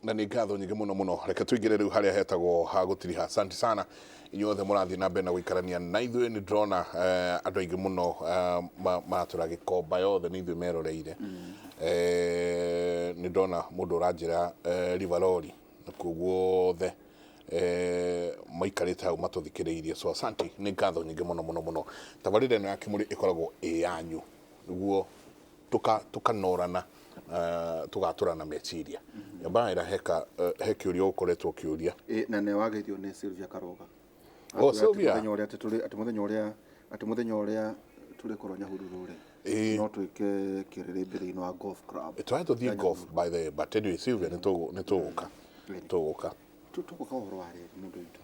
Na nĩ ngatho nyingĩ mũno mũno. Reke tũingĩre rĩu harĩa hetagwo ha gũtiriha. Asante sana inyuothe mũrathiĩ na mbere na gũikarania na ithuĩ. Nĩ ndĩrona andũ aingĩ mũno maratũra Gĩkomba yothe nĩ ithuĩ meroreire. Nĩ ndona mũndũ ũranjĩra Rivaroli nakuo guothe maikarĩte hau matũthikĩrĩirie. So asante, nĩ ngatho nyingĩ mũno mũno mũno. Tabarĩra ĩno ya Kĩmũrĩ ĩkoragwo ĩ yanyu nĩguo tũkanorana, tũgatũrana meciria. Nyambaga heka he kĩũria ũkoretwo ũkĩũria. Ĩ, na nĩ wageithio nĩ Sylvia Karoga. Oh, Sylvia. Mũthenya ũrĩa atĩ tũrĩ atĩ mũthenya ũrĩa atĩ mũthenya ũrĩa tũrĩkorwo Nyahururu rĩ, no twĩke kĩrĩrĩmbĩ thĩinĩ wa golf club. Tũrathiĩ tũthiĩ golf by the way, but anyway Sylvia, nĩ tũgũka. Tũgũka. Tũgũka ũhoro wa rĩrĩ mũndũ witũ.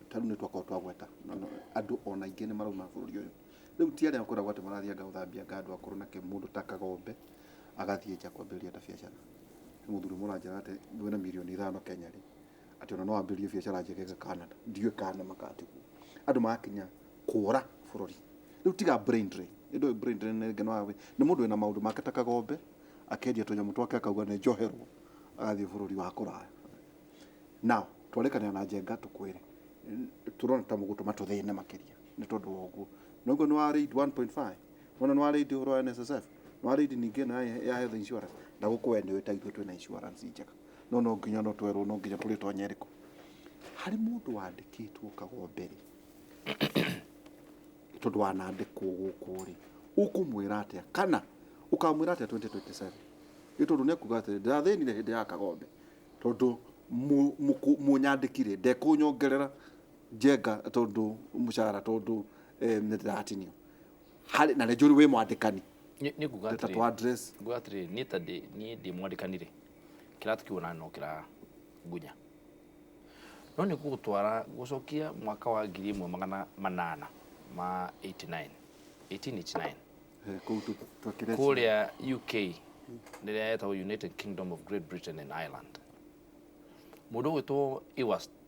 Ta rĩu nĩ twakorwo twagweta andũ ona aingĩ nĩ marauma bũrũri ũyũ. Rĩu ti arĩa kwĩragwo atĩ marathiĩ anga gũthambia anga andũ akũrũ nake mũndũ ta Kagombe agathiĩ nja kwambĩrĩria ta biacara. He mũthuri ũmwe ũranjĩra atĩ wĩna mirioni 5 Kenya rĩ, atĩ ona no wambĩrĩrie biacara njegega Canada. Ndiũĩ kana nĩ ma kana tiguo. Andũ magakinya kũra bũrũri. Rĩu tiga brain drain. Nĩ ndũĩ brain drain nĩ rĩngĩ nĩ mũndũ wĩna maũndũ make ta Kagombe, akendia tũnyamũ twake akauga nĩ njoherwo, agathiĩ bũrũri wa kũraya. Now, twarĩkanĩra na Njenga tũkwĩre, tũrona ta mũgũtũma tũthĩne makĩria nĩ tondũ wa ũguo. Noguo nĩ wa raid 1.5, wona nĩ wa raid ũhoro wa NSSF, nĩ wa raid ningĩ ĩno ya health insurance, na gũkũ we nĩ ũĩ ta ithuĩ twĩna insurance njega. No no nginya no twerwo no nginya tũrĩtonya ĩrĩkũ. Harĩ mũndũ wandĩkĩtwo Kagombe rĩ, tondũ wanandĩkwo gũkũ rĩ, ũkũmwĩra atĩa kana ũkamwĩra atĩa 2027? Nĩ tondũ nĩ ekuga atĩrĩ, ndĩrathĩnire hĩndĩ ya Kagombe tondũ mũnyandĩkire ndekũnyongerera Njenga tondũ mũcara tondũ nĩ ndĩratinio harĩ na nĩ njũĩ wĩ mwandĩkani. Nĩ nguga ta atĩrĩrĩ, tũ address. Nguga atĩrĩrĩ, niĩ ta ndĩ niĩ ndĩ mwandĩkani rĩ, kĩratũ kĩu ona no kĩrangunya. No nĩ ngũgũtwara gũcokia mwaka wa 1889, 1889. Kũu twakĩrĩa. Kũrĩa UK, rĩrĩa yetagwo United Kingdom of Great Britain and Ireland. Mũndũ ũgwĩtwo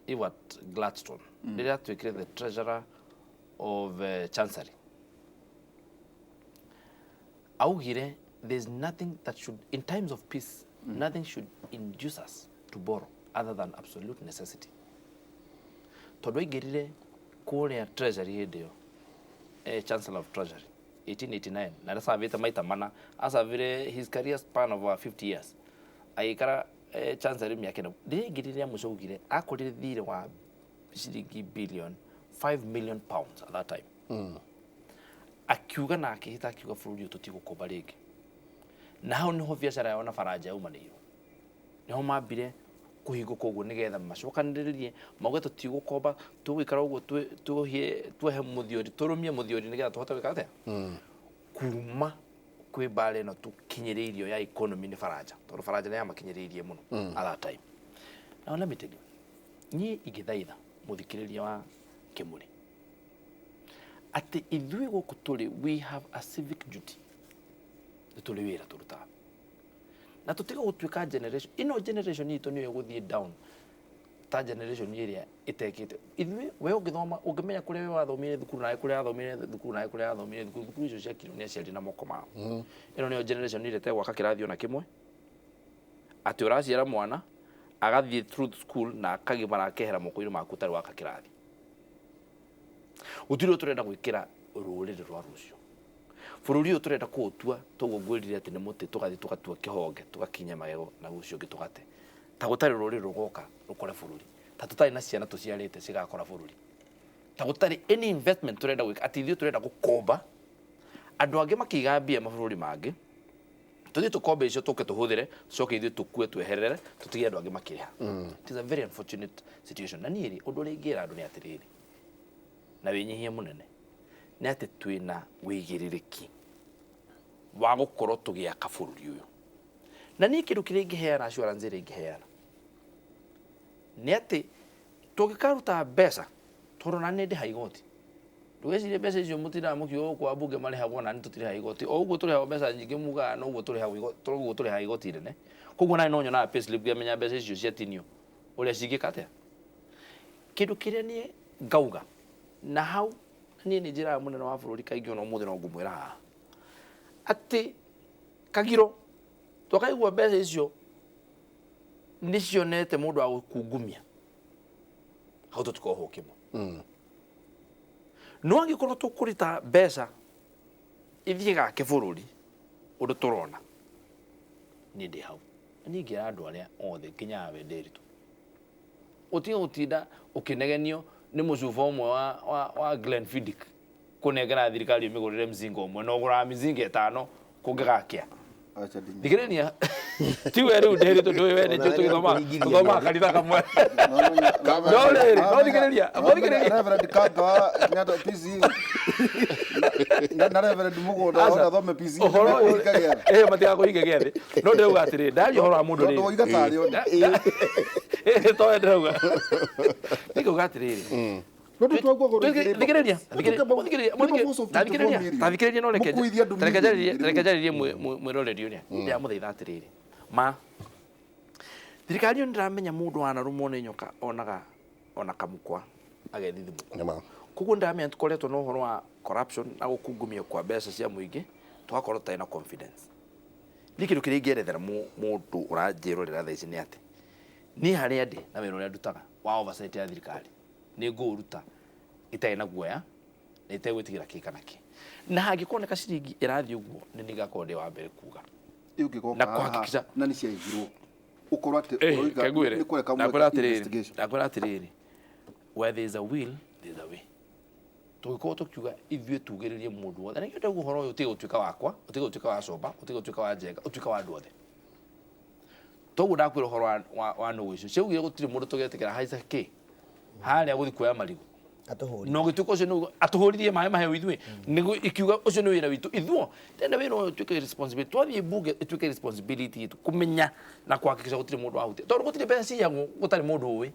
Ewart Gladstone, rĩrĩa atuĩkire the treasurer of Chancery, augire there's nothing that should, in times of peace, nothing should induce us to borrow other than absolute necessity. Tondũ aingĩrire kũrĩa treasury hĩndĩ ĩyo, Chancellor of Treasury 1889, na acabĩte maita mana, acabire his career span of over 50 years, agĩikara Chancery mĩaka ĩno. Rĩrĩa aingĩrire rĩa mũico augire akorire thirĩ wa ciringi billion 5 million pounds at that time. Akiuga na akĩhĩta akiuga bũrũri ũyũ tũtigũkomba rĩngĩ. Na hau nĩho biacara yao na Baranja yaumanĩirwo. Nĩho mambire kũhingũka ũguo nĩgetha macokanĩrĩrie mauge tũtigũkomba, tũgũikara ũguo tuohe mũthiori, tũrũmie mũthiori nĩgetha tũhote gwĩka atĩa? Kuma kwĩ mbara ĩno tũkinyĩrĩirio ya economy nĩ Baranja, tondũ Baranja nĩ yamakinyĩrĩirie mũno at that time. Now let me tell you, niĩ ingĩthaitha mũthikĩrĩria wa Kĩmũrĩ atĩ ithuĩ gũkũ tũrĩ, we have a civic duty, nĩ tũrĩ wĩra tũrutaga na tũtiga gũtuĩka generation ĩno, generation itũ nĩyo ĩgũthiĩ down ta generation ĩrĩa ĩtekĩte. Ithuĩ we ũngĩthoma ũngĩmenya kũrĩa we wathomire thukuru nawe kũrĩa wathomire thukuru nawe kũrĩa wathomire thukuru, thukuru icio ciakirwo nĩ aciari na moko mao. Ĩno nĩyo generation ĩrĩa ĩtegwaka kĩrathi ona kĩmwe, atĩ ũraciara mwana agathiĩ through school na akagimara akehera moko-inĩ maku ũtarĩ waka kĩrathi. Gũtirĩ ũndũ tũrenda gwĩkĩra rũrĩrĩ rwa rũciũ. Bũrũri ũyũ tũrenda kũũtua toguo ngwĩrire atĩ nĩ mũtĩ, tũgathiĩ tũgatua kĩhonge tũgakinya magego na ũcio ũngĩ tũgate, ta gũtarĩ rũrĩrĩ rũgoka rũkore bũrũri, ta tũtarĩ na ciana tũciarĩte cigakora bũrũri, ta gũtarĩ any investment tũrenda gwĩka, atĩ ithuĩ tũrenda gũkomba andũ angĩ makĩiga mbia mabũrũri mangĩ, tũthiĩ tũkombe icio tũke tũhũthĩre, tũcoke ithuĩ tũkue tweherere tũtige andũ angĩ makĩrĩha. It is a very unfortunate situation. Na niĩ rĩ, ũndũ ũrĩa ingĩra andũ nĩ atĩrĩrĩ, na wĩnyihia mũnene, nĩ atĩ twĩna wĩigĩrĩrĩki wa gũkorwo tũgĩaka bũrũri ũyũ. Na niĩ kĩndũ kĩrĩa ingĩheana, assurance ĩrĩa ingĩheana nĩ atĩ tũngĩkaruta mbeca, tondũ na nĩ ndĩha igoti, ndũgecirie mbeca icio mũtindaga mũkiuga gũkũ ambunge marĩhagwo na nĩ tũtirĩhaga igoti. O ũguo tũrĩhagwo mbeca nyingĩ mugaga noguo tũrĩhagwo igoti, toguo tũrĩhaga igoti inene. Koguo nani no nyonaga payslip ngĩmenya mbeca icio ciatinio ũrĩa cingĩka atĩa. Kĩndũ kĩrĩa niĩ ngauga na hau, niĩ nĩ njĩraga mũnene wa bũrũri kaingĩ, ona ũmũthĩ no ngũmwĩra haha atĩ kagiro twakaigua mbeca icio. Nĩ cionete mũndũ wa gũkungumia hau, tũtikorwo kĩmwe. No angĩkorwo tũkũruta mbeca ithiĩ gake bũrũri ũndũ tũrona, niĩ ndĩ hau. Na niĩ ngĩra andũ arĩa othe nginya awe Nderitu, ũtige gũtinda ũkĩnegenio nĩ mũcuba ũmwe wa Glenfiddich kũnengera thirikari ĩmĩgũrĩre mzinga ũmwe na ũgũraga mizinga ĩtano kũngĩgakĩa. Acha ndinyi. Thikĩrĩria, tiwe rĩu Nderitu, ndũĩ we nĩkĩo tũgĩthomaga tũthomaga kanitha kamwe. No rĩrĩ, no thikĩrĩria, no thikĩrĩria. Reverend Kanga wa Kenyatta PCA na Reverend Mugunda Aca. ona thome PCA Ũhoro ũyũ nĩmekũhinga gĩathĩ. Matigakũhinga gĩathĩ, no ndĩrauga atĩrĩrĩ, ndaria ũhoro wa mũndũ Tondũ rĩrĩ. woiga tarĩ ona. Towe ndĩrauga nĩngauga atĩrĩrĩ. No tũtwagwo goro igĩrĩ. Thikĩrĩria, thikĩrĩria, tathikĩrĩria, no reke Mũkuithia andũ reke mirioni njarĩrie igĩrĩ. Reke njarĩrie mwĩroreri ũrĩa ndĩramũthaitha atĩrĩrĩ, ma thirikari ĩyo nĩndĩramenya mũndũ wanarũmwo nĩ nyoka onaga ona kamũkwa agethithimũka. Nĩma. Koguo ndĩramenya tũkoretwo na ũhoro wa corruption na gũkungumio kwa mbeca cia mũingĩ, tũgakorwo tũtarĩ na confidence. Niĩ kĩndũ kĩrĩa ingĩerethera mũndũ ũranjĩrorera thaa ici nĩ atĩ niĩ harĩa ndĩ na wĩra ũrĩa ndutaga wa oversight ya thirikari nĩ ngũũruta itarĩ na guoya na itegwĩtigĩra kĩ kana kĩ, na hangĩkoneka ciringi ĩrathiĩ ũguo, nĩ nigakorwo ndĩ wa mbere kuga. Ũngĩgoka Na haha, kũhakikisha- na nĩ ciaigirwo ũkorwo atĩ Eh, ũroiga kengwĩre, nĩ kũreka ndakwĩra mweka atĩrĩrĩ, investigation. Ndakwĩra atĩrĩrĩ, where there is a will there is a way. Tũngĩkorwo tũkiuga ithuĩ tugĩrĩrie mũndũ wothe, na nĩkĩo ndauga ũhoro ũyũ ũtige gũtuĩka wakwa, ũtige gũtuĩka wa Comba, ũtige gũtuĩka wa Njenga, ũtuĩka wa andũ othe. Toguo ndakwĩra ũhoro wa nũgũ icio ciaugire gũtirĩ mũndũ tũgetĩkĩra haica kĩ harĩa gũthiĩ kuoya marigũ. Atũhũri. Na ũgĩtuĩka ũcio nĩguo atũhũririe maĩ mahehu ithuĩ, nĩguo ikiuga ũcio nĩ wĩra witũ ithuo. Tena wĩra ũyũ ũtuĩke responsibility, twathiĩ bunge ĩtuĩke responsibility itũ kũmenya na kũhakikisha gũtirĩ mũndũ wahutia, tondũ gũtirĩ mbeca ciyagwo gũtarĩ mũndũ ũĩ.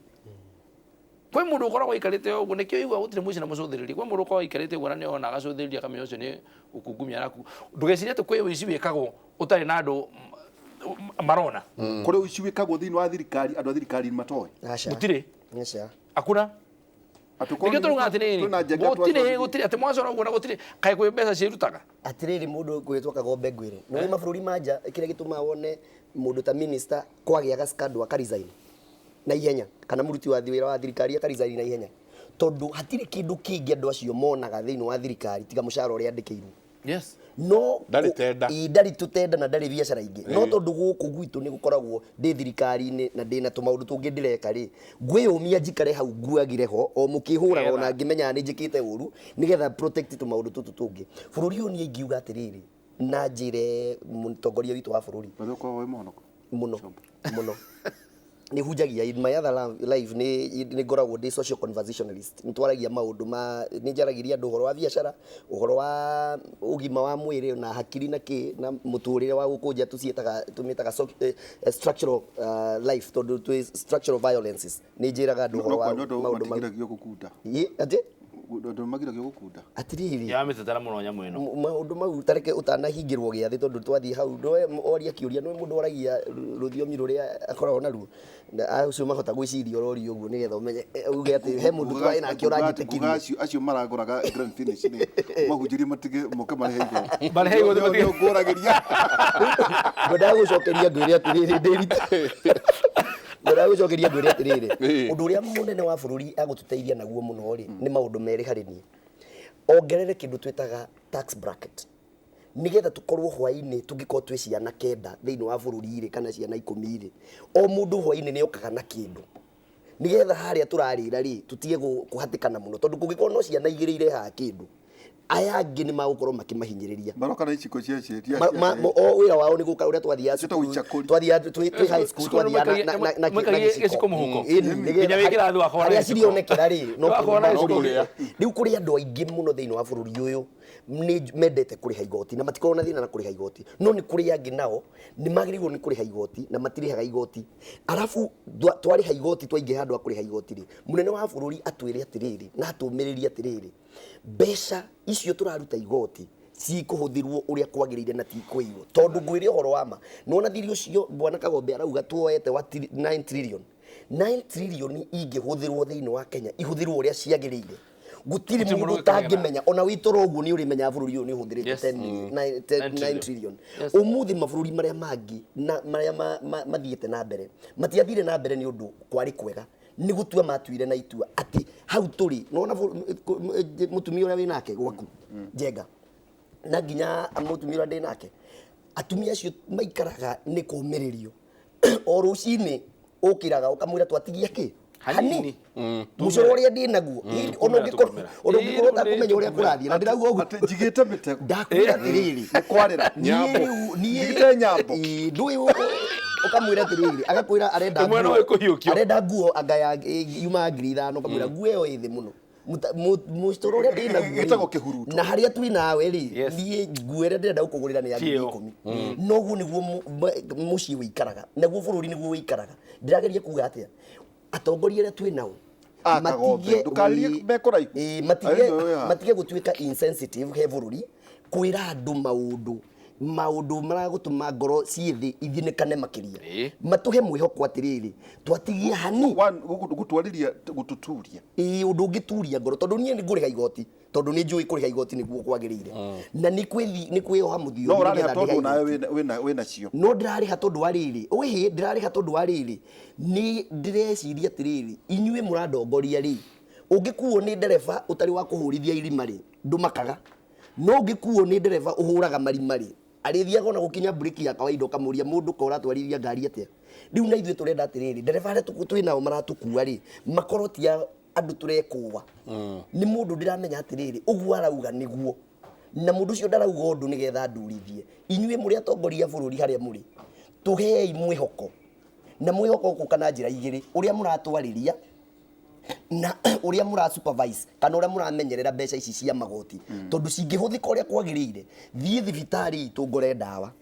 Kwĩ mũndũ ũkoragwo aikarĩte ũguo, nĩkĩo igua gũtirĩ mũici na mũcũthĩrĩria. Kwĩ mũndũ ũkoragwo aikarĩte ũguo na nĩ ona agacũthĩrĩria akamenya ũcio nĩ ũkungumia araku. Ndũgecirie atĩ kwĩ ũici wĩkagwo ũtarĩ na andũ marona. Kũrĩ ũici wĩkagwo thĩinĩ wa thirikari andũ a thirikari matoĩ? Aca. Gũtirĩ. Aca. Akuna. Atĩ ũkorwo Nĩkĩo tũrauga atĩrĩrĩ, twĩna Njenga gũtirĩ twacũthĩrĩria. gũtirĩ atĩ mwacora ũguo na gũtirĩ kaĩ kwĩ mbeca ciĩrutaga. Atirĩrĩ, mũndũ ngwĩtwo Kagombe, ngwĩre nĩ mabũrũri ma nja kĩrĩa gĩtũmaga wone mũndũ ta minister kwagĩa scandal akaresign na ihenya, kana mũruti wa wĩra wa thirikari akaresign na ihenya, tondũ hatirĩ kĩndũ kĩngĩ andũ acio monaga thĩinĩ wa thirikari tiga mũcara ũrĩa andĩkĩirwo. No Ndarĩ tenda. Ĩ, ndarĩ tũtenda na ndarĩ biacara ingĩ. No tondũ gũkũ gwitũ nĩ gũkoragwo ndĩ thirikari-inĩ na ndĩ na tũmaũndũ tũngĩ ndĩreka rĩ, ngwĩyũmia njikare hau nguagire ho o mũkĩhũraga ona ngĩmenyaga nĩ njĩkĩte ũru nĩgetha protect tũmaũndũ tũtũ tũngĩ. Bũrũri ũyũ niĩ ingiuga atĩrĩrĩ, na njĩre mũtongoria witũ wa bũrũri. Wethe ũkoragwo wĩ mũhonoko. Mũno mũno nĩ hunjagia. In my other life nĩ ngoragwo ndĩ social conversationalist, nĩ twaragia maũndũ ma nĩ njaragĩria andũ ũhoro wa biacara, ũhoro wa ũgima wa mwĩrĩ na hakiri na kĩ na mũtũrĩre wa gũkũ nja, tũciĩtaga tũmĩtaga structural life, tondũ twĩ structural violences. Nĩ njĩraga andũ ũhoro No wa kwanyu andũ maũndũ mau. matigiragio gũkunda? Ĩ, atĩ? Andũ magiragio gũkunda? Atĩrĩrĩ, Yamĩtetera mũno nyamũ ĩno. Maũndũ mau tareke ũtanahingĩrwo gĩathĩ, tondũ twathiĩ hau ndũe oria kĩũria nĩ mũndũ oragia rũthiomi rũrĩa akoragwo naruo na acio mahota gwĩciria ũroria ũguo nĩgetha ũmenye uge atĩ he mũndũ twarĩ nake Nguga ũranjĩtĩkirie. acio maragũraga Grand Finish nĩ mahunjĩrie matige moke marĩhe igoti. Marĩhe igoti. Nĩo ngũragĩria. Ngwendaga gũcokeria ngwĩre atĩrĩrĩ, Ndĩrita, ngwendaga gũcokeria ngwĩre atĩrĩrĩ, ũndũ ũrĩa mũnene wa bũrũri agũtũteithia naguo mũno rĩ, nĩ maũndũ merĩ harĩ niĩ. Ongerere kĩndũ twĩtaga tax bracket nigetha tukorwo hwainĩ tũngĩkorwo twĩ ciana 9 thĩinĩ wa bũrũri rĩ, kana ciana 10 rĩ, o mũndũ hwainĩ nĩ okaga na kĩndũ nigetha harĩa tũrarĩra rĩ tũtige kũhatĩkana mũno, tondũ kũngĩkorwo no ciana 2 irehaga kĩndũ, aya angĩ nĩ magũkorwo makĩmahinyĩrĩria. Maroka na iciko cia cia O wĩra wao nĩ gũka ũrĩa twathiaga Ciĩtagwo cukuru, icakũri. twathiaga twĩ high school, Cukuru twathiaga na mwĩkagie gĩciko. gĩciko mũhuko. Ĩni, nĩgetha Nginya wĩ kĩrathi wakorwo na harĩa gĩciko. cirionekera rĩ, no Wakorwo na kũrĩa. gĩciko. Rĩu kũrĩ andũ aingĩ mũno thĩinĩ wa bũrũri ũyũ nĩ mendete kũrĩha igoti na matikoragwo na thĩna na kũrĩha igoti, no nĩ kũrĩ angĩ nao nĩ magĩrĩirwo nĩ kũrĩha igoti na matirĩhaga igoti. Arabu twarĩha igoti, twaingĩha andũ a kũrĩha igoti rĩ, mũnene wa bũrũri atwĩre atĩrĩrĩ na atũmĩrĩrie atĩrĩrĩ, mbeca icio tũraruta igoti cikũhũthĩrwo ũrĩa kwagĩrĩire na ti kũiywo. Tondũ ngwĩre ũhoro wa ma, nĩwona thiri ũcio bwana Kagombe arauga tuoete wa 9 trillion, 9 trillion ingĩhũthĩrwo thĩinĩ wa Kenya ihũthĩrwo ũrĩa ciagĩrĩire. Gũtirĩ Gũtirĩ mũndũ mũndũ ũngĩkĩmenya. ũtangĩmenya ona wĩtoro ũguo nĩ ũrĩmenyaga bũrũri ũyũ nĩ ũhũthĩrĩte Yes. 10 million- nine- ten- Nine 9 trillion. trillion. Yes. Ũmũthĩ mabũrũri marĩa mangĩ na marĩa mathiĩte na mbere matiathire na mbere nĩ ũndũ kwarĩ kwega, nĩ gũtua matuire na itua atĩ hau tũrĩ nona mũtumia ũrĩa wĩ nake gwaku Njenga na nginya mũtumia ũrĩa ndĩ nake, atumia acio maikaraga nĩ kũmĩrĩrio o rũcinĩ ũkĩraga ũkamwĩra twatigia kĩ. Hanini. Mũcoro ũrĩa ndĩ naguo ona Tũkumĩra, ũngĩkorwo tũkumĩra. ona ũngĩkorwo Ĩĩ, ũtakũmenya ũrĩa kũrathiĩ na ndĩrauga ũguo. Atĩ njigĩte mĩtego. Ndakwĩra atĩrĩrĩ, Nĩ kwarĩra. Nyambo. niĩ rĩu niĩ Njigĩte nyambo. Ĩĩ, ndũĩ ũkamwĩra atĩrĩrĩ, agakwĩra arenda Ĩmwe no nguo- ĩkũhiũkio. arenda nguo anga ya yumaga 5,000, ũkamwĩra nguo ĩyo ĩ thĩ mũno. Mũcoro ũrĩa ndĩ naguo rĩ, Ĩtagwo kĩhuruto. na harĩa twĩ nawe rĩ, Yes. niĩ nguo ĩrĩa ndĩrenda gũkũgũrĩra nĩ ya Ti ngiri ĩyo. ikũmi. Noguo nĩguo mũciĩ ũikaraga, naguo bũrũri nĩguo ũikaraga. Ndĩrageria kuga atĩa, atongoria arĩa twĩ nao Ah, Kagombe, ndũkarĩrie me kũraihu. ĩĩ, matige Acio wĩ haha. matige gũtuĩka insensitive he bũrũri, kwĩra andũ maũndũ maũndũ maragũtũma ngoro ciĩ thĩ ithinĩkane makĩria. Ĩĩ. Matũhe mwĩhoko atĩrĩrĩ, twatigie hani. One, gũtwarĩria gũtũturia. Ĩĩ, ũndũ ũngĩturia ngoro, tondũ niĩ nĩ ngũrĩha igoti, tondũ nĩ njũĩ kũrĩha igoti nĩguo kwagĩrĩire na nĩ kwĩyoha mũthiomi No ũrarĩha nĩgetha tondũ ndĩha nawe igoti. wĩna cio. No ndĩrarĩha tondũ wa rĩrĩ, wĩhĩ ndĩrarĩha tondũ wa rĩrĩ, nĩ ndĩreciria atĩrĩrĩ, inyuĩ mũrandongoria rĩ, ũngĩkuo nĩ ndereba ũtarĩ wa kũhũrithia irima rĩ, ndũmakaga, no ũngĩkuo nĩ ndereba ũhũraga marima rĩ, arĩthiaga ona gũkinya breki ya kawaida ũkamũria mũndũ ka ũratwarithia ngari atĩa. Rĩu na ithuĩ tũrenda atĩrĩrĩ, ndereba arĩa twĩ nao maratũkua rĩ, makorwo ti andũ tũrekũa, nĩ mũndũ ndĩramenya atĩrĩrĩ, ũguo arauga nĩguo, na mũndũ ũcio ndarauga ũndũ nĩgetha ndurithie. Inyuĩ mũrĩ atongoria a bũrũri harĩa mũrĩ, tũhei mwĩhoko, na mwĩhoko ũgũka na njĩra igĩrĩ, ũrĩa mũratwarĩria na ũrĩa mũra supervise kana ũrĩa mũramenyerera mbeca ici cia magoti, tondũ cingĩhũthĩka ũrĩa kwagĩrĩire, thiĩ thibitarĩ itũ ngore ndawa,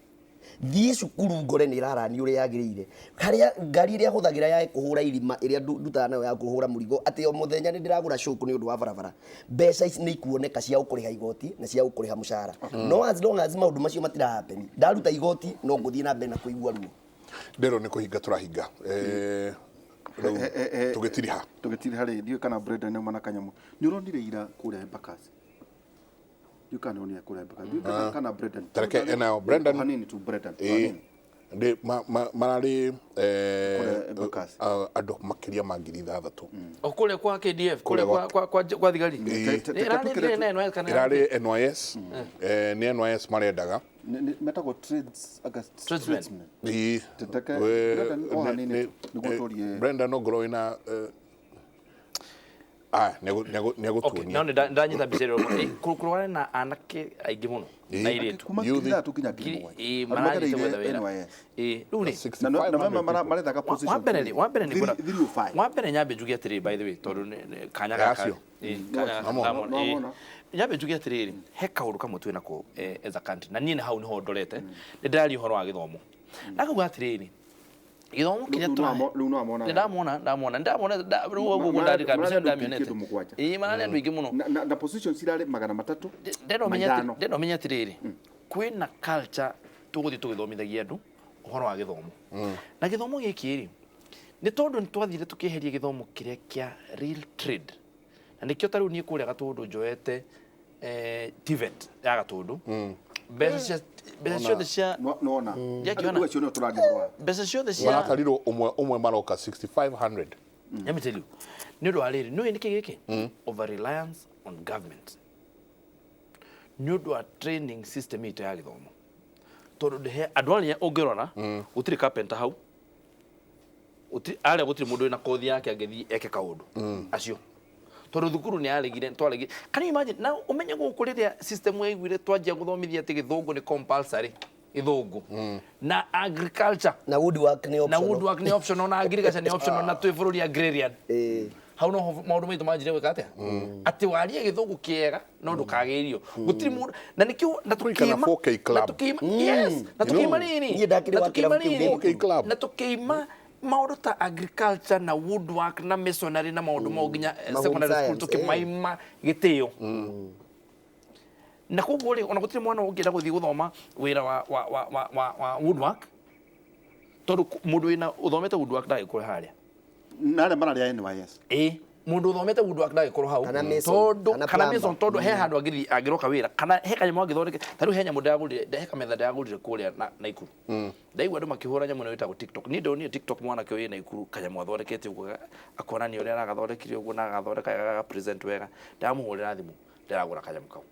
thiĩ cukuru ngore nĩ ĩraranio ũrĩa yagĩrĩire, harĩa ngari ĩrĩa hũthagĩra ya kũhũra irima ĩrĩa ndutaga nayo ya kũhũra mũrigo, atĩ o mũthenya nĩ ndĩragũra cũkũ nĩ ũndũ wa barabara, mbeca ici nĩ ikuoneka cia gũkũrĩha igoti na cia gũkũrĩha mũcara. No as long as maũndũ macio matira happen, ndaruta igoti no ngũthiĩ na mbere na kũigua ruo. Ndĩrwo nĩ kũhinga tũrahinga. Rĩu tũgĩtiriha. Tũgĩtiriha rĩ, ndiũĩ kana Brenda nĩ na kanyamũ. Nĩ ũronire ira kũrĩa Embakasi? Ndiũĩ kana nĩ ũronire kũrĩa Embakasi. Ndiũĩ kana Brendan. Tareke enayo, Brendan. Hanini tu Brendan. Ĩĩ. Hanini. Ndĩ mararĩ Kũrĩa Embakasi. Andũ makĩria ma 6,000. O kũrĩa kwa KDF, Kũrĩa kũrĩa kwa thigari. Ĩĩ. Ĩrarĩ na NYS kana ĩrarĩ NYS, nĩ NYS marendaga. Metagwo trades aga Tradesmen. tradesmen. Ĩĩ. Teteke, Brendan, o hanini tu, nĩguo tũrie. Brenda no ngorwo wĩna aya Okay, nĩegũtuonia. no nĩ ndanyita mbica ĩyo. Kũrwarĩ na anake aingĩ mũno na airĩtu. Kuma Youth. 6,000 nginya 7,000. Ĩĩ, Andũ marathiĩte magereire gwetha wĩra. NYS. Ĩĩ, rĩu rĩ, Na 6,500 mema people. marethaga position. Wa mbere rĩ, wa mbere nĩ ngwenda- 305. wa mbere nyambe njuge atĩrĩrĩ, by the way, tondũ kanya Ya gaka acio. ĩĩ, kanya gaka Namo. ndamona, No, ĩĩ. mona. Nyambe njuge atĩrĩrĩ, he kaũndũ kamwe twĩ nako as a country, na niĩ nĩ hau nĩho ndorete, nĩ ndĩraria ũhoro wa gĩthomo na ngauga atĩrĩrĩ, gĩthomo kĩrĩa Rĩu rĩu no amona. Nĩ ndamona, ndamona, ndamona rĩu ũguo ndandĩka mbica Mararĩ andũ ndamĩonete. kĩndũ mũgwanja. Ĩĩ, mararĩ andũ aingĩ mũno. Na positions irarĩ 300. Ndĩrenda na ithano. Ndĩrenda ũmenye atĩrĩrĩ, kwĩna culture tũgũthiĩ tũgĩthomithagia andũ ũhoro wa gĩthomo, na gĩthomo gĩkĩ rĩ, nĩ tondũ nĩ twathire tũkĩeheria gĩthomo kĩrĩa kĩa real trade, na nĩkĩo ta rĩu niĩ kũrĩa Gatũndũ njoete TVET ya Gatũndũ, mbeca ciothe cia Nona. Ndiakĩona. Andũ acio nĩo tũraria ũhoro wao. Mbeca ciothe cia Maratarirwo ũmwe ũmwe maroka 6,500. Let me tell you, nĩ ũndũ wa rĩrĩ, nĩ ũĩ nĩkĩ gĩkĩ over reliance on government nĩ ũndũ wa training system itũ ya gĩthomo, tondũ ndĩhe andũ arĩa ũngĩrora gũtirĩ carpenter hau, gũtirĩ arĩa, gũtirĩ mũndũ wĩna kothi yake angĩthiĩ eke kaũndũ acio, tondũ thukuru nĩ yaregire, twaregire. Can you imagine? Na ũmenye gũkũ rĩrĩa system yaiguire twanjia gũthomithia atĩ gĩthũngũ nĩ compulsory, gĩthũngũ na agriculture Na woodwork nĩ na optional. woodwork nĩ optional, na agriculture nĩ optional, na twĩ bũrũri agrarian. Hau noho maũndũ maitũ manjire gwĩka atĩa, atĩ warie gĩthũngũ kĩega no ndũkagĩrio, gũtirĩ mũndũ, na nĩkĩo na Kũrĩ kana tũkĩima 4K club. na tũkĩima, yes, na tũkĩima rĩrĩ Niĩ ndakĩrĩ na wa tũkĩima kĩrabu kĩu rĩrĩ, 4K club. na tũkĩima maũndũ ta agriculture na woodwork na masonry na maũndũ mau nginya Ma home secondary school science, tũkĩmaima gĩtĩo, na koguo rĩ, ona gũtirĩ mwana ũngĩenda gũthiĩ gũthoma wĩra wa woodwork, tondũ mũndũ wĩna ũthomete woodwork ndagĩkũre harĩa. Na arĩa mararĩa NYS. Ĩĩ. Mundu uthomete woodwork ndagĩkorwo hau. Kana mason, Tondu kana kana plumber. mason, tondu he handu angĩthiĩ angĩroka wĩra kana he kanyamũ angĩthondeke. Ta rĩu he nyamũ ndĩragũrire, he kametha ndĩragũrire kũrĩa na Naikuru. Ndaigua andũ makĩhũra nyamũ ĩno ĩtagwo TikTok. Niĩ ndonire TikTok mwanake wĩ Naikuru kanyamũ athondekete ũguo, akonania ũrĩa aragathondekire ũguo na agathondeka agaga present wega. Ndamũhũrĩra thimũ, ndĩragũra kanyamũ kau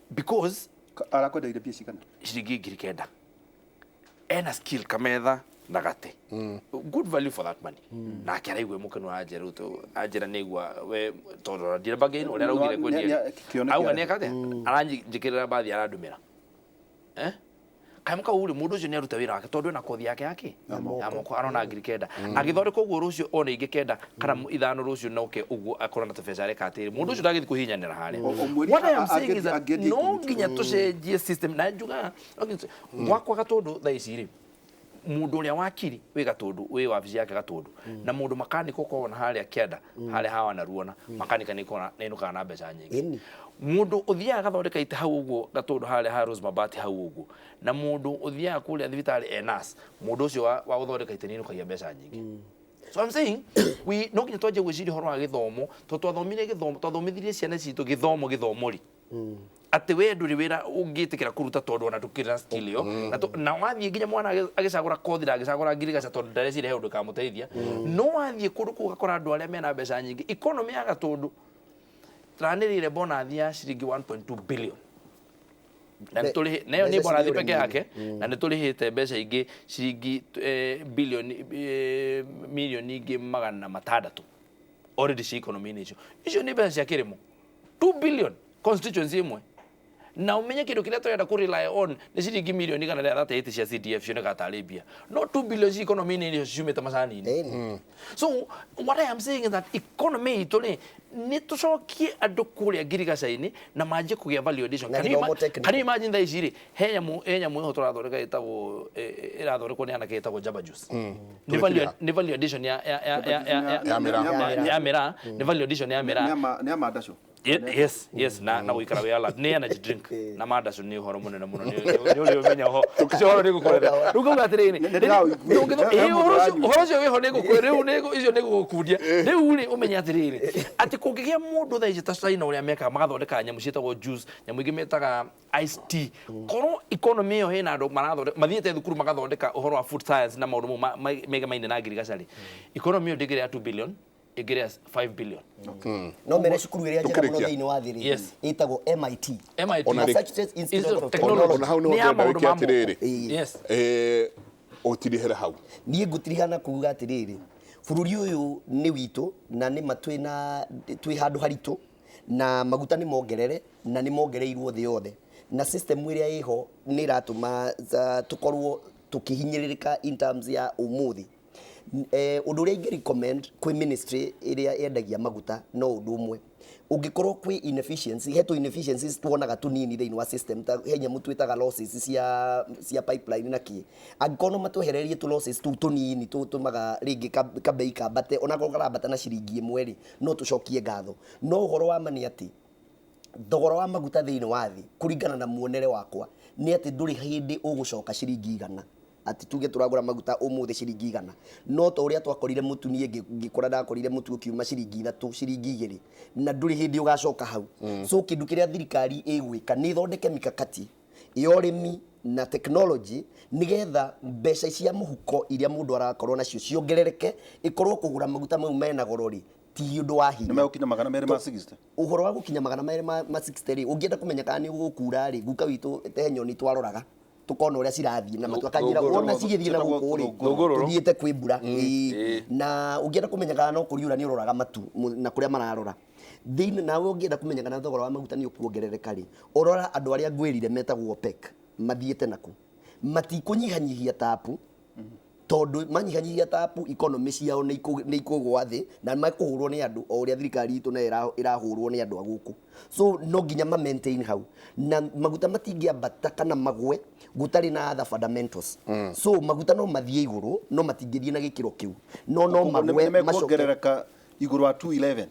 because Arakwendeire mbia cigana? Ciringi 9,000. Ena skill, kametha na gate, good value for that money. Nake araigua mũkenu, anjĩra rĩu anjĩra nĩigua we tondũ ndire bargain ũrĩa araugire kwendia. Kĩoneki. Auga nĩ eka atĩa, aranjĩkĩrĩra bathi, arandũmĩra kanyamũ kau rĩ. Mũndũ ũcio nĩ aruta wĩra wake tondũ ena kothi yake yake ya moko, arona 9,000 agĩthondeka ũguo. Rũciũ one ingĩ kenda kana ithano, rũciũ noke ũguo akorwo na tũbeca areka atĩrĩ, mũndũ ũcio ndagĩthiĩ kũhinyanĩra harĩa. O mweri. What I am saying is that angĩendia no 10 tu. nginya tũcenjie system na njugaga no nginya gwakwa Gatũndũ thaa ici rĩ, mũndũ ũrĩa wakiri wĩ Gatũndũ wĩ wabici yake Gatũndũ na mũndũ makanika ũkorwo na harĩa kĩanda harĩa hawa na ruona makanika nĩ inũkaga na mbeca nyingĩ. Mũndũ ũthiaga agathondeka itĩ hau ũguo Gatũndũ harĩa ha Rose Mabati hau ũguo na mũndũ ũthiaga kũrĩa thibitarĩ e nurse, mũndũ ũcio wa gũthondeka itĩ nĩ inũkagia mbeca nyingĩ. So I'm saying we no nginya twanjie gwĩciria ũhoro wa gĩthomo, tondũ twathomire gĩthomo, twathomithirie ciana citũ gĩthomo gĩthomo rĩ atĩ we ndũrĩ wĩra ũngĩtĩkĩra kũruta tondũ ona ndũkĩrĩ na skill ĩyo na wathiĩ nginya mwana agĩcagũra kothi ndangĩcagũra ngirigaca tondũ ndareciria he ũndũ ĩkamũteithia. No wathiĩ kũndũ kũu ũgakora andũ arĩa mena mbeca nyingĩ, economy ya Gatũndũ tũranĩrĩire bonathi ya ciringi 1.2 billion na nayo nĩ Mbeca bonathi ciĩ peke ũrĩmi-inĩ. yake, na nĩ tũrĩhĩte mbeca ingĩ ciringi bilioni milioni ingĩ 600 already ci economy-inĩ icio. Icio nĩ mbeca cia kĩrĩmo, 2 billion constituency ĩmwe. Na umenye kĩndũ kĩrĩa tũrenda kũ rely on nĩ ciringi milioni 138 cia CDF cionekaga tarĩ mbia, no 2 billion ci economy-inĩ icio ciumĩte macani-inĩ. So what I am saying is that economy itũ rĩ, nĩ tũcokie andũ kũrĩa ngirigaca-inĩ na manjie kũgĩa value addition. Na Can you gĩthomo technical. Can you imagine thaa ici rĩ, he nyamũ ĩho tũrathondeka ĩtagwo ĩrathondekwo nĩ anake ĩtagwo Jamba Juice. Nĩ value Tũrĩkĩria. Nĩ value addition ya Ya mĩraa. Ya mĩraa, nĩ value addition ya mĩraa. Nĩ amandaco. Yes, na gũikara wĩ alert. Nĩ energy drink na mandaco nĩ ũhoro mũnene mũno, nĩ ũrĩ ũmenya ho ũcio ũhoro nĩ ngũkũretha rĩu ngauga atĩrĩrĩ. Nĩ ndĩraũigua. Ĩĩ, ũhoro ũcio wĩho nĩ ngũkwĩra rĩu icio nĩ ngũgũkundia rĩu rĩ, ũmenye atĩrĩrĩ atĩ kũngĩgĩa mũndũ thaa ici ta China ũrĩa mekaga magathondeka nyamũ ciĩtagwo juice, nyamũ ingĩ metaga iced tea, korwo economy ĩyo ĩna andũ marathondeka mathiĩte thukuru magathondeka ũhoro wa food science na maũndũ mau megamaine na ngirigaca rĩ, economy ĩyo ndĩngĩrĩa 2 billion, ĩngĩrĩa 5 billion. No mere cukuru ĩrĩa njega mũno Tũkĩrĩkia. thĩinĩ wa thĩ rĩ, ĩtagwo MIT. MIT. Ona Massachusetts Institute of Technology. Ona hau nĩho Nĩ ya ndĩrenda maũndũ wĩke ma moko. atĩrĩrĩ. Yes. Ũtirihĩre hau. Niĩ ngũtirihana kuga atĩrĩrĩ, bũrũri ũyũ nĩ witũ na nĩ ma twĩna twĩ handũ haritũ na maguta nĩ mongerere na nĩ mongereirwo thĩ yothe na system ĩrĩa ĩho nĩ ĩratũma tũkorwo tũkĩhinyĩrĩrĩka in terms ya ũmũthĩ. Ũndũ ũrĩa ingĩ recommend kwĩ ministry ĩrĩa yendagia maguta no ũndũ ũmwe, ũngĩkorwo kwĩ inefficiency, he tũ inefficiencies tuonaga tũnini thĩinĩ wa system, ta he nyamũ twĩtaga losses cia pipeline na kĩ, angĩkorwo no matwehererie tũ losses tũu tũnini tũtũmaga rĩngĩ kabei kambate, onakorwo karambata na ciringi 1 rĩ, no tũcokie ngatho. No ũhoro wa ma nĩ atĩ thogora wa maguta thĩinĩ wa thĩ, kũringana na muonere wakwa, nĩ atĩ ndũrĩ hĩndĩ ũgũcoka ciringi 100, atĩ tuge tũragũra maguta ũmũthĩ ciringi 100. No ta ũrĩa twakorire mũtu, niĩ ngĩkora ndakorire mũtu ũkiuma ciringi 3, ciringi 2, na ndũrĩ hĩndĩ ũgacoka hau. So kĩndũ kĩrĩa thirikari ĩgwĩka nĩ ĩthondeke mikakati ya ũrĩmi na technology nigetha mbeca cia mũhuko iria mũndũ arakorwo nacio ciongerereke, ĩkorwo kũgũra maguta mau mena goro rĩ ti ũndũ wa Nĩ hinya. megũkinya 260? Ũhoro wa gũkinya 260 rĩ, ũngĩenda kũmenya kana nĩ ũgũkura rĩ, guka witũ te nyoni twaroraga tukona ũrĩa cirathiĩ na matu akanjĩra Thũngũrũrũ. wona cigĩthiĩ na gũkũ rĩ, Thũngũrũrũ. tũthiĩte kwĩ mbura. Ĩĩ. Na ũngĩenda kũmenya kana no kũriura nĩ ũroraga matu na kũrĩa mararora thĩinĩ. Nawe ũngĩenda kũmenya kana thogora wa maguta nĩ ũkuongerereka rĩ, ũrora andũ arĩa ngwĩrire metagwo OPEC mathiĩte naku matikũnyihanyihia tapu, tondũ manyihanyihia tapu economy ciao nĩ ikũgwa thĩ na mekũhũrwo nĩ andũ o ũrĩa thirikari itũ nayo ĩrahũrwo nĩ andũ a gũkũ. So no nginya ma maintain hau na maguta matingĩambata kana magwe gũtarĩ na other fundamentals. So maguta no mathiĩ igũrũ no matingĩthiĩ na gĩkĩro kĩu, no magwe Nĩ macoke. mekuongerereka igũrũ wa 211?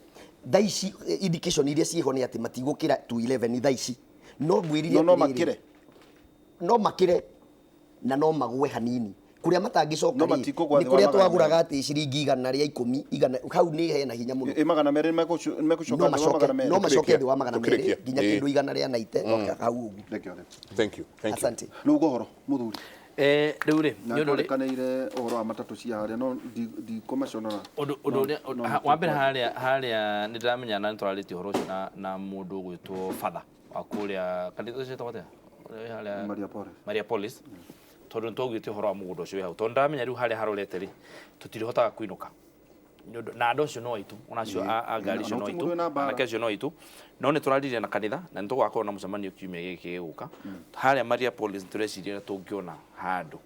Thaa ici indication iria ciĩho nĩ atĩ matigũkĩra 211 thaa ici, no ngwĩrire No atĩrĩrĩ, makĩre. No makĩre na no magwe hanini. Kũrĩa matangĩcoka No rĩ, matikũgwa nĩ thĩ wa kũrĩa magana twagũraga atĩ ciringi 110, igana hau nĩ hena hinya mũno. Ĩ 200 nĩ mekũcoka No thĩ wa macoke 200. no macoke thĩ wa 200 Tũkĩrĩkia. nginya kĩndũ 190 hau ũguo. Thank you, thank you. Thank you, thank you. Asante. Rĩu ũhoro mũthuri. Rĩu rĩ Na nĩ ũndũ ũrĩ twarĩkanĩire ũhoro wa matatũ cia harĩa no ndikũmaconora. Ũndũ ũrĩa wa mbere harĩa nĩ ndĩramenya na nĩ tũrarĩtie ũhoro ũcio na mũndũ ũgwĩtwo father wa kũrĩa kanitha ũcio wĩtagwo atĩa? Ũrĩa wĩ harĩa Maria Polis. Maria Polis, tondũ nĩ twaugĩte ũhoro wa mũgũnda ũcio wĩ hau, tondũ ndĩramenya rĩu harĩa harorete rĩ, tũtirihotaga kũinũka. Nĩ ũndũ na andũ acio no aitũ, ona acio a ngari icio Na no gũtirĩ aitũ, mũndũ wĩna mbara. Anake acio no aitũ, no nĩ tũraririe na kanitha na nĩ tũgakorwo na mũcemanio kiumia gĩkĩ gĩgũka harĩa Maria Polis. Tũreciria ũrĩa tũngĩona handũ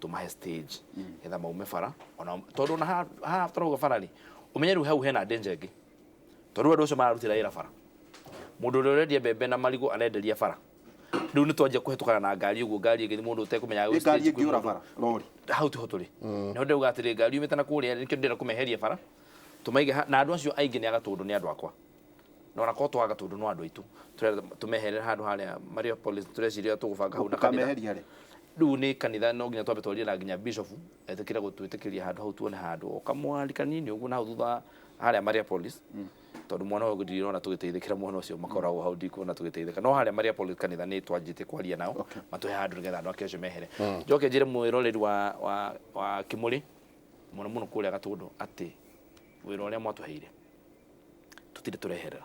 tũmahe stage getha maume bara, ona tondũ ona haha tũrauga bara rĩ, ũmenye rĩu hau hena danger ĩngĩ, tondũ andũ acio mararutĩra wĩra bara, mũndũ ũrĩa ũrendia mbembe na marigũ arenderia bara. Rĩu nĩ twanjia kũhetũkana na ngari ũguo, ngari ĩngĩ mũndũ ũtekũmenya Ĩ ngari ĩngĩũra bara rori. Hau tiho tũrĩ, nĩho ndauga atĩrĩ, ngari yumĩte na kũrĩa, nĩkĩo ndĩrenda kũmeheria bara tũmaige na andũ acio aingĩ nĩ agatũndũ, nĩ andũ akwa, na ona korwo to agatũndũ no andũ aitũ, tũrenda tũmeherere handũ harĩa Maria Polis. Tũreciria tũgũbanga hau na kanitha. Ũkameheria rĩ? Rĩu nĩ kanitha, no nginya twambe twarie na nginya bishop etĩkĩre gũtwĩtĩkĩria handũ hau, tuone handũ o kamwari kanini ũguo na hau thutha harĩa Maria Polis, tondũ mwana ũyũ ndirona tũgĩteithĩkĩra mwena ũcio makoragwo hau, ndikuona tũgĩteithĩka. No harĩa Maria Polis kanitha nĩ twanjĩtie kwaria nao matũhe handũ nĩgetha andũ ake acio mehere. Njoke njĩre mwĩroreri wa Kĩmũrĩ, mũno mũno kũrĩa Gatũndũ, atĩ wĩra ũrĩa mwatũheire tũtirĩ tũreherera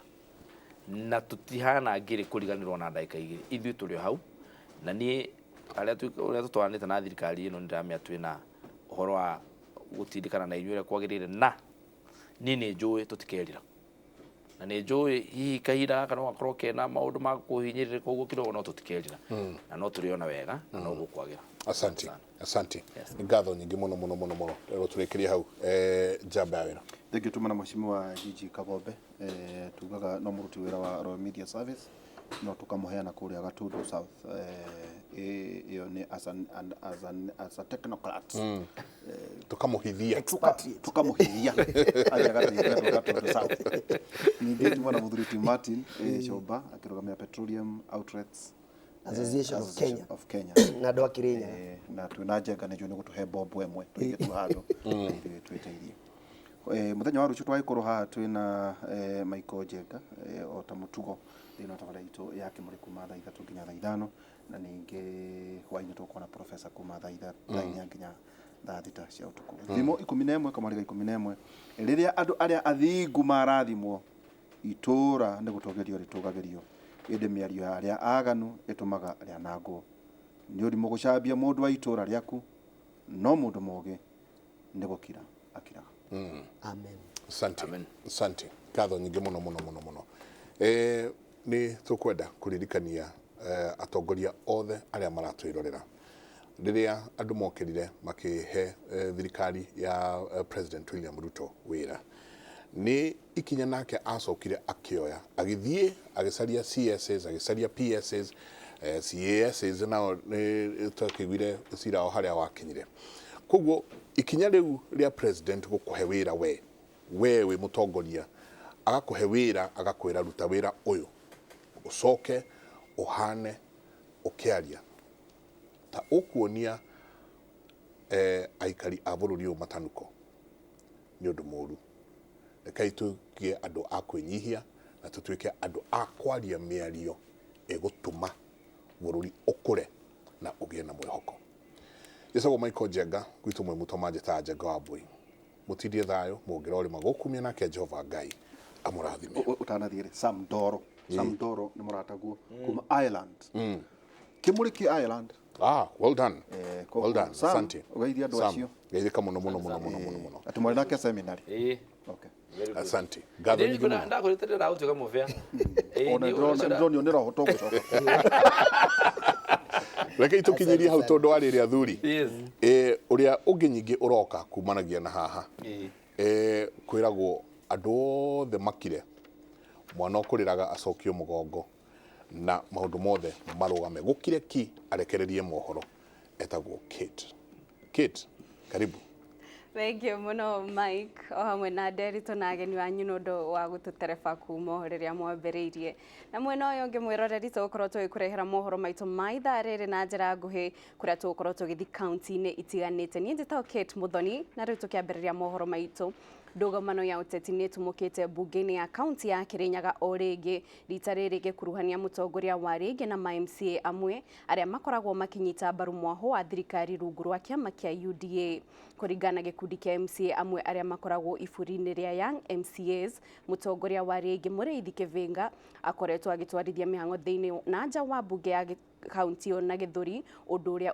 na tũtihana ngĩrĩ kũriganĩrwo na ndagĩka 2. Ithuĩ tũrĩ o hau, na niĩ arĩa ũrĩa tũtwaranĩte na thirikari ĩno, nĩndĩramenya twĩna ũhoro wa gũtindĩkana na inyuĩ ũrĩa kwagĩrĩire, na niĩ nĩ njũĩ tũtikerira, na nĩ njũĩ hihi kahinda gaka no gakorwo kena maũndũ ma kũhinyĩrĩrĩka ũguo kidogo, no tũtikerira na no tũrĩona wega na no gũkwagĩra. Asante, asante. Yes. Nĩ ngatho nyingĩ mũno mũno mũno mũno. Rĩu tũrĩkĩrie hau, njamba ya wĩra. Thank you tuma na mheshimiwa Gigi Kagombe, tugaga no mũruti wĩra wa Royal Media Service, no tũkamũheana kũrĩa Gatundu South, ĩyo nĩ as an, an, as an, as a technocrat. Tũkamũhithia. Expatriate. Tukamũhithia athiĩ agateithia andũ a Gatundu South. Ningĩ tuma na mũthuri ti Martin Chomba akĩrũgamĩra Petroleum Outlets Association of Kenya. Of Kenya. Na andũ a Kĩrĩnyaga. Na twĩna njenga nĩnjũĩ nĩ gũtũhe bombo ĩmwe tũige tu handũ ithuĩ twĩteithie. Mũthenya wa rũciũ twagĩkorwo haha twĩna Michael Njenga, o ta mũtugo thĩinĩ wa tabarĩra itũ ya Kĩmũrĩ kuma thaa 3 nginya thaa 5, na ningĩ hwaĩ-inĩ tũgũkorwo na professor kuma thaa 4 nginya thaa 6 cia ũtukũ. Thimo 11 kamwarĩga 11: rĩrĩa andũ arĩa athingu marathimwo, itũũra nĩ gũtũgĩrio rĩtũgagĩrio, ĩndĩ mĩario ya arĩa aganu ĩtũmaga rĩanangwo. Nĩ ũrimũ gũcambia mũndũ wa itũũra rĩaku, no mũndũ mũũgĩ nĩ gũkira akiraga. Amen. Asante, asante, ngatho nyingĩ mũno mũno mũno mũno. Nĩ tũkwenda kũririkania atongoria othe arĩa maratwĩrorera, rĩrĩa andũ mokĩrire makĩhe thirikari ya President William Ruto wĩra, nĩ ikinya nake acokire akĩoya, agĩthiĩ agĩcaria CSs, agĩcaria PSs, CASs, nao nĩ twakĩiguire cira o harĩa wakinyire. Koguo ikinya rĩu rĩa president gũkũhe wĩra, we wĩ mũtongoria, agakũhe wĩra, agakwĩra ruta wĩra ũyũ, ũcoke ũhane ũkĩaria ta ũkuonia aikari a bũrũri ũyũ matanuko, nĩ ũndũ mũru. Rekei tukie andũ a kwĩnyihia na tũtuĩke andũ a kwaria mĩario ĩgũtũma bũrũri ũkũre na ũgĩe na mwĩhoko. Njĩtagwo Michael Njenga, gwitũ mwĩ mũtoma njĩtaga Njenga wa Mbũi. Mũtindie thayũ, mũngĩra ũrĩma gũkumia, nake Jehova Ngai amũrathime. Ũtanathiĩ rĩ, Sam Ndoro, Sam Ndoro nĩ mũrataguo kuma Ireland, Kĩmũrĩ kĩ Ireland. Ah, well done. Koguo Well done. Sam, Asante. ũgeithie andũ Sam, acio. Geithĩka mũno mũno mũno mũno mũno mũno. Atĩ mwarĩ nake seminary. Ĩĩ. Okay. Asante, ngatho nyingĩ mũno. Ndakwĩrĩte ndĩragũtuĩka mũbĩa. Ona ndĩronio nĩ roho tũgũcoka. Rekei tũkinyĩrie hau tondũ wa rĩrĩ athuri. Yes. Ũrĩa ũngĩ nyingĩ ũroka kumanagia na haha. Ĩĩ. Kwĩragwo andũ othe makire, mwana ũkũrĩraga acokio mũgongo na maũndũ mothe marũgame, gũkire ki arekererie mohoro. Etagwo Kate. Kate, karibu. Thank you muno Mike o hamwe na Nderitu na ageni wanyu nĩ ũndũ wa gũtũtereba kuma o rĩrĩa mwambĩrĩirie. Na mwena ũyũ ũngĩ mwĩroreri, tũgũkorwo tũgĩkũrehera mohoro maitũ ma ithaa rĩrĩ na njĩra nguhĩ, kũrĩa tũgũkorwo tũgĩthiĩ kaunti-inĩ itiganĩte. Niĩ njĩtagwo Kate Muthoni, na rĩu tũkĩambĩrĩria mohoro maitũ, ndũgamano ya ũteti nĩ ĩtumũkĩte mbunge-inĩ ya kaunti ya Kirinyaga o rĩngĩ, rita rĩrĩ gĩkuruhania mũtongoria wa rĩngĩ na ma MCA amwe arĩa makoragwo makĩnyita mbaru mwaho wa thirikari rungu rwa kĩama kĩa UDA. Kũringana na gĩkundi kĩa MCA amwe arĩa makoragwo iburi-inĩ rĩa Young MCAs, mũtongoria wa rĩngĩ Mũrĩithi Kĩvinga akoretwo agĩtwarithia mĩhang'o thĩinĩ na nja wa mbunge ya kaunti ĩyo na gĩthũri, ũndũ ũrĩa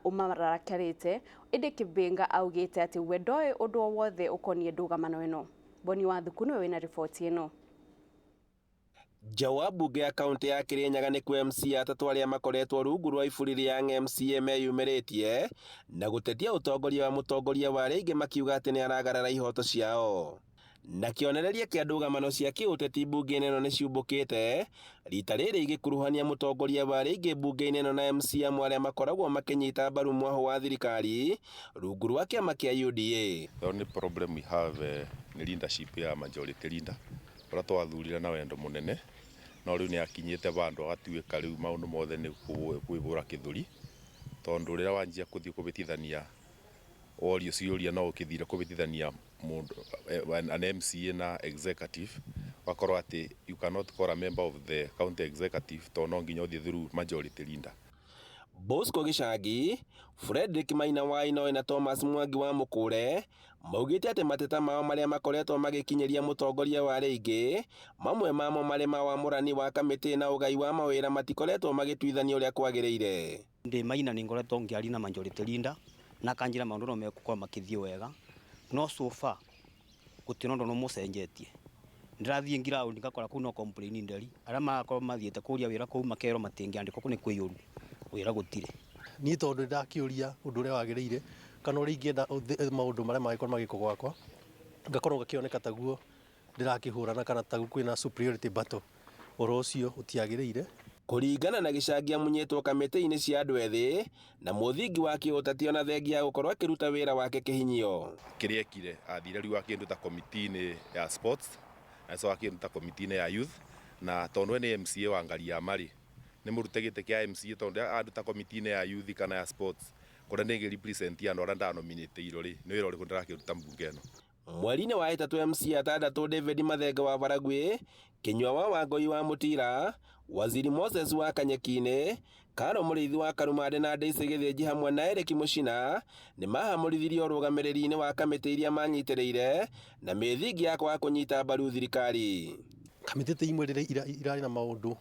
ũmarakarĩte. Ĩndĩ Kĩvinga augĩte atĩ we ndoĩ ũndũ o wothe ũkoniĩ ndũgamano ĩno. Boni wa Thuku nĩwe wĩna riboti ĩno. Nja wa mbunge ya kaunti ya Kirinyaga nĩkuo MCA atatũ arĩa makoretwo rungu rwa iburi rĩa MCA meyumĩrĩtie na gũtetia ũtongoria wa mũtongoria wa rĩngĩ, makiuga atĩ nĩ aragarara ihoto ciao. Na kĩonereria kĩa ndũgamano cia kĩũteti mbunge-inĩ ĩno nĩ ciumbũkĩte, rita rĩrĩ igĩkuruhania mũtongoria wa rĩngĩ mbunge-inĩ ĩno na MCA amwe arĩa makoragwo makĩnyita mbaru mwaho wa thirikari rungu rwa kĩama kĩa UDA. The only problem we have nĩ leadership ya majority leader ũrĩa twathurire na wendo mũnene, no rĩu nĩ akinyĩte vandũ agatuĩka rĩu maũndũ mothe nĩ kwĩhũra kĩthũri, tondũ rĩrĩa wanjia kũthiĩ kũbĩtithania worio ciũria, no ũkĩthire kũbĩtithania mũndũ an MCA na executive, wakorwo atĩ you cannot call a member of the county executive tondũ no nginya ũthiĩ through majority leader. Bosco Gĩcangi, Frederick Maina wa Inoe na Thomas Mwangi wa Mũkũre maugĩte atĩ mateta mao marĩa makoretwo magĩkinyĩria mũtongoria wa rĩngĩ, mamwe mamo marĩ ma wamũrani wa kamĩtĩ na ũgai wa mawĩra, matikoretwo magĩtuithanio ũrĩa kwagĩrĩire. Ndĩ Maina, nĩ ngoretwo ngĩaria na majority leader na akanjĩra maũndũ no megũkorwo makĩthiĩ wega, no so far gũtirĩ ũndũ no mũcenjetie. Ndĩrathiĩ ground ngakora kũu no complain nderi, arĩa marakorwo mathiĩte kũria wĩra kũu makerwo matingĩandĩkwo, kũu nĩ kũiyũru, wĩra gũtirĩ. Niĩ tondũ ndakĩũria ũndũ ũrĩa wagĩrĩire kana ũrĩa ingĩenda maũndũ marĩa mangĩkorwo magĩkwo gwakwa, ngakorwo ngakĩoneka taguo ndĩrakĩhũrana kana taguo kwĩna superiority battle. Ũhoro ũcio ũtiagĩrĩire. Kũringana na Gĩcangi, amunyĩtwo kamĩtĩ-inĩ cia andũ ethĩ na mũthingi wa kĩũteti, ona thengia ya gũkorwo akĩruta wĩra wake kĩhinyio. Kĩrĩa ekire, athire rĩu akĩnduta komiti-inĩ ya sports na so akĩnduta komiti-inĩ ya youth, na tondũ we nĩ MCA wa Ngariama rĩ, nĩ mũrute gĩtĩ kĩa MCA, tondũ anduta komiti-inĩ ya youth kana ya sports kũrĩa ndĩngĩ represent andũ arĩa ndanominĩtĩirwo rĩ, nĩ wĩra ũrĩkũ ndĩrakĩruta mbunge ĩno? Mweri-inĩ wa ĩtatũ, MCA atandatũ, David Mathenge wa Baragwi, Kinyua wa Wangoi wa Mũtira, Waziri Moses wa Kanyeki-inĩ, Karo Mũrĩithi wa Karumande na Daisy Gĩthĩnji hamwe na Eric Mũcina, nĩ mahamũrithirio ũrũgamĩrĩri-inĩ wa kamĩtĩ iria manyitĩrĩire na mĩthingi ya kwaga kũnyita mbaru thirikari. Kamĩtĩ ta imwe rĩrĩa irarĩ na maũndũ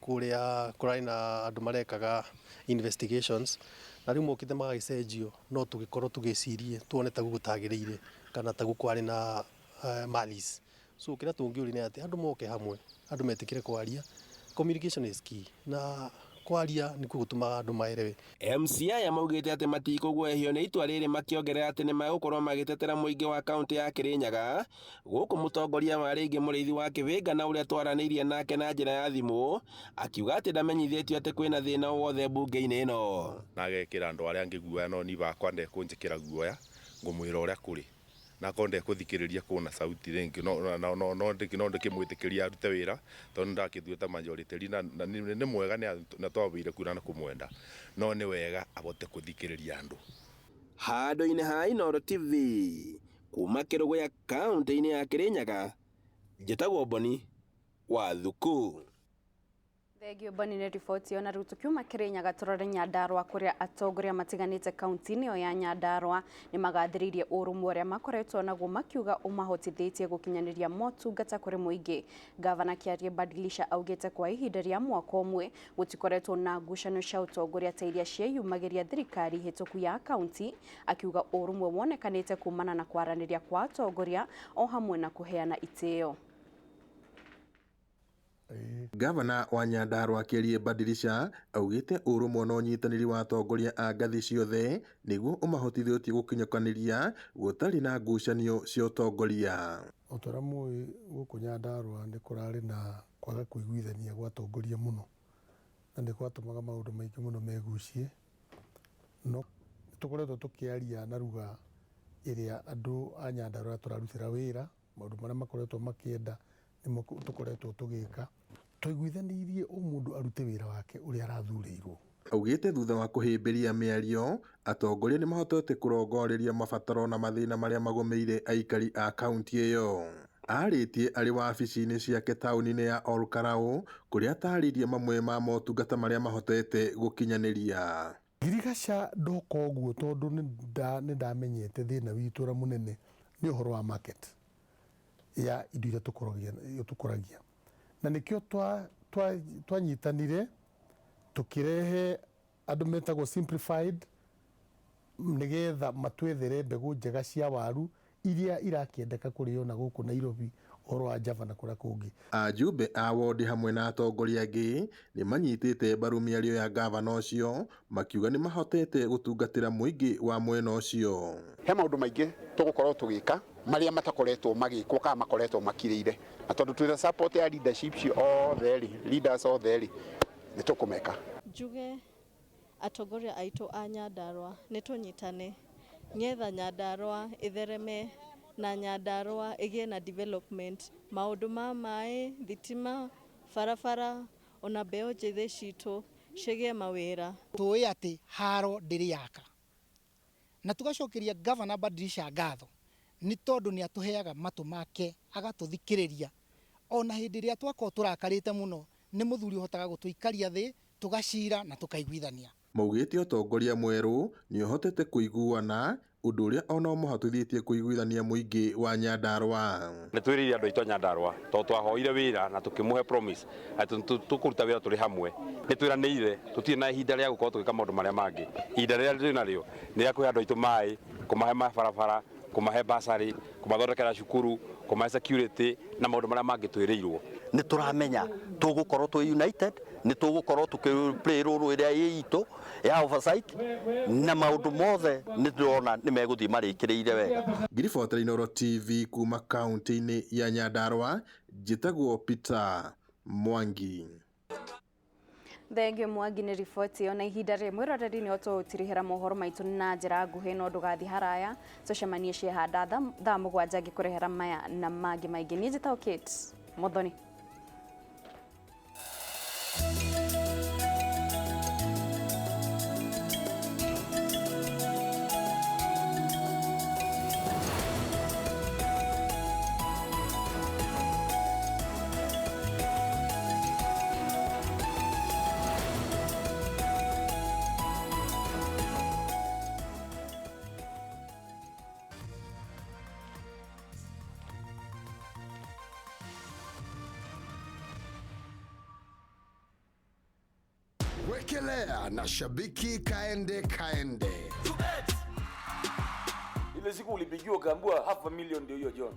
kũrĩa kũrarĩ na andũ marekaga investigations na rĩu mokĩte magagĩcenjio, no tũgĩkorwo tũgĩcirie tuone taguo gũtagĩrĩire kana taguo kwarĩ na malice. So kĩrĩa tũngĩũria nĩ atĩ andũ moke hamwe, andũ metĩkĩre kwaria. Communication is key, na kwaria nĩkuo gũtũmaga andũ maelewe. MCA aya maugĩte atĩ matikũguoyohio nĩ itua rĩrĩ, makĩongerera atĩ nĩ megũkorwo magĩtetera mũingĩ wa kaunti ya Kirinyaga. Gũkũ mũtongoria wa rĩngĩ Mũrĩithi wa Kĩvinga, na ũrĩa twaranĩirie nake na njĩra ya thimũ, akiuga atĩ ndamenyithĩtio atĩ kwĩna thĩna o wothe mbunge-inĩ ĩno. Na agekĩra andũ arĩa angĩ guoya, no niĩ bakwa ndekũnjĩkĩra guoya, ngũmwĩra ũrĩa kũrĩ, na akorwo ndekũthikĩrĩria kũna sauti rĩngĩ, no ndĩkĩmwĩtĩkĩria arute wĩra, tondũ nĩndakĩtuĩte majority leader na nĩ mwega na twambĩire kura na kũmwenda, no nĩ wega abote kũthikĩrĩria andũ. Handũ-inĩ ha Inooro TV kuma Kĩrũgũya, kaunti-inĩ ya Kirinyaga, njĩtagwo Boni wa Thuku. Thengio Boni nĩ riboti ĩyo. Na rĩu tũkiuma Kĩrĩnyaga tũrore Nyandarũa, kũrĩa atongoria matiganĩte kaunti-inĩ ĩyo ya Nyandarũa nĩ magathĩrĩirie ũrũmwe ũrĩa makoretwo naguo, makiuga ũmahotithĩtie gũkinyanĩria motungata kũrĩ mũingĩ. Gavana Kĩarie Badilisha augĩte kwa ihinda rĩa mwaka ũmwe gũtikoretwo na ngucanio cia ũtongoria ta iria cieyumagĩria thirikari hĩtũku ya kaunti, akiuga ũrũmwe wonekanĩte kumana na kwaranĩria kwa atongoria o hamwe na kũheana itĩo. Gavana wa Nyandarũa Kĩarie Badilisha augĩte ũrũmwe na ũnyitanĩri wa atongoria a ngathĩ ciothe nĩguo ũmahotithĩtie gũkinyũkanĩria gũtarĩ na ngucanio cia ũtongoria. O ta ũrĩa mũĩ, gũkũ Nyandarũa nĩ kũrarĩ na kwaga kũiguithania gwa atongoria mũno, na nĩ gwatũmaga maũndũ maingĩ mũno megucie, no nĩ tũkoretwo tũkĩaria na lugha ĩrĩa andũ a Nyandarua tũrarutĩra wĩra, maũndũ marĩa makoretwo makĩenda nĩmo tũkoretwo tũgĩka. Twaiguithanĩirie o mũndũ arute wĩra wake ũrĩa arathurĩirwo. Augĩte thutha wa kũhĩmbĩria mĩario, atongoria nĩmahotete kũrongoreria mabataro na mathĩna marĩa magũmĩire aikari a kaunti ĩyo. Arĩtie arĩ wabici-inĩ ciake taũni-inĩ ya Olkalau kũrĩa atarĩirie mamwe ma motungata marĩa mahotete gũkinyanĩria. Ngirigaca ndoka ũguo tondũ nĩ ndamenyete thĩna witũ ũrĩa mũnene nĩ ũhoro wa market ya indo iria tũkũragia, na nĩkĩo twanyitanire tũkĩrehe andũ metagwo simplified nĩgetha matwethere mbegũ njega cia waru iria irakĩendeka kũrĩo na gũkũ Nairobi, ũhoro wa Java na kũrĩa kũngĩ. Ajumbe a wondi hamwe na atongoria angĩ nĩ manyitĩte mbaru mĩario ya gavana ũcio makiuga nĩ mahotete gũtungatĩra mũingĩ wa mwena ũcio. He maũndũ maingĩ tũgũkorwo tũgĩka marĩa matakoretwo magĩkwo kana makoretwo makirĩire, na tondũ twĩna support ya leadership othe rĩ, leaders othe rĩ, nĩ tũkũmeka. Njuge atongoria aitũ a Nyandarua nĩ tũnyitane ngetha Nyandarua ĩthereme na Nyandarua ĩgĩe na development, maũndũ ma maĩ, thitima, barabara, ona mbeũ njĩthĩ citũ cigĩe mawĩra. Tũĩ atĩ haro ndĩrĩ yaka, na tũgacokeria Gavana Badilisha ngatho nĩ tondũ nĩ atũheaga matũ make agatũthikĩrĩria ona hĩndĩ ĩrĩa twakorwo tũrakarĩte mũno. Nĩ mũthuri ũhotaga gũtũikaria thĩ tũgacira na tũkaiguithania. Maugĩte ũtongoria mwerũ nĩ ũhotete kũiguana, ũndũ ũrĩa ona ũmahotithĩtie kũiguithania mũingĩ wa Nyandarua. Nĩ twĩrĩire andũ aitũ a Nyandarua tondũ twahoire wĩra na tũkĩmũhe promise atĩ tũkũruta wĩra tũrĩ hamwe. Nĩ twĩranĩire tũtirĩ na ihinda rĩa gũkorwo tũgĩka maũndũ marĩa mangĩ. Ihinda rĩrĩa twĩ narĩo nĩ rĩa kũhe andũ aitũ maĩ, kũmahe mabarabara, kũmahe basarĩ, kũmathondekera cukuru, kũmahe security na maũndũ marĩa mangĩ twĩrĩirwo. Nĩ tũramenya tũgũkorwo twĩ united, nĩ tũgũkorwo tũkĩ play role ĩrĩa ĩ itũ ya oversight, na maũndũ mothe nĩ ndĩrona nĩ megũthiĩ marĩkĩrĩire wega. Ngiribotera Inooro TV kuma kaunti-inĩ ya Nyandarua, njĩtagwo Peter Mwangi. Thengiũ Mwangi nĩ riboti ĩyo. Na ihinda rĩmwe mwĩroreri nĩ ũtũtirihĩra mohoro maitũ na njĩra nguhĩ, no ndũgathiĩ haraya, tũcemanie ciehanda thaa 7 ngĩkũrehera maya na mangĩ maingĩ. Niĩ njĩtagwo Kate Muthoni. Wekelea na shabiki kaende kaende. Ile siku ulipigiwa ukaambiwa 500,000 ndio hiyo John.